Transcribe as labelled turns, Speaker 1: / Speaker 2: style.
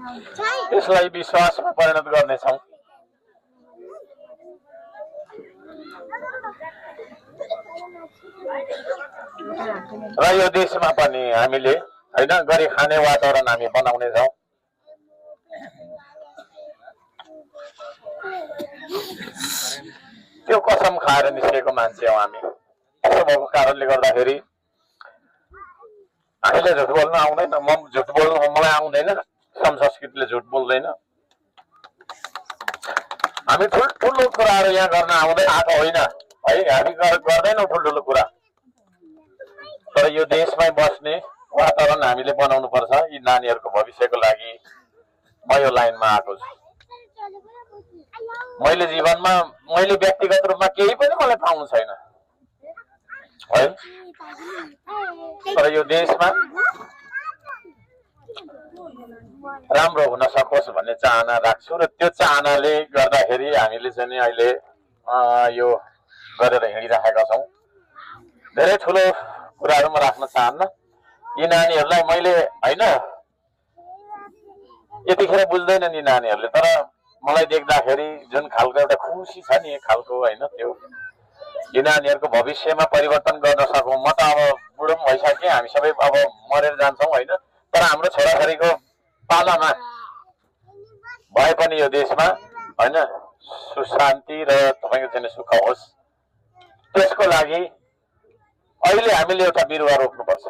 Speaker 1: त्यसलाई विश्वासमा परिणत गर्नेछौँ। र यो देशमा पनि हामीले हैन गरी खाने वातावरण हामी बनाउनेछौँ। त्यो कसम खाएर निस्केको मान्छे हौ हामी। त्यसो भएको कारणले गर्दाखेरि हामीले झुट बोल्न आउँदैन। म झुट बोल्नु मलाई आउँदैन। संस्कृतिले झुट बोल्दैन। हामी ठुल्ठुलो कुराहरू यहाँ गर्न आएको होइन है। हामी गर्दैनौँ ठुल्ठुलो कुरा। तर यो देशमै बस्ने वातावरण हामीले बनाउनु पर्छ। यी नानीहरूको भविष्यको लागि म यो लाइनमा आएको छु। मैले जीवनमा मैले व्यक्तिगत रूपमा केही पनि मलाई पाउनु छैन है। तर यो देशमा राम्रो हुन सकोस् भन्ने चाहना राख्छु र त्यो चाहनाले गर्दाखेरि हामीले चाहिँ अहिले यो गरेर हिँडिराखेका छौँ। धेरै ठुलो कुराहरू म राख्न चाहन्न। यी नानीहरूलाई मैले हैन यतिखेर बुझ्दैनन् यी नानीहरूले। तर मलाई देख्दाखेरि जुन खालको एउटा खुसी छ नि खालको हैन त्यो यी नानीहरूको भविष्यमा परिवर्तन गर्न सकौँ। म त अब बुढो पनि भइसकेँ। हामी सबै अब मरेर जान्छौँ हैन। तर हाम्रो छोराछोरीको पालामा भए पनि यो देशमा हैन सुशान्ति र तपाईको चाहिँ सुख होस्। त्यसको लागि अहिले हामीले एउटा बिरुवा रोप्नुपर्छ।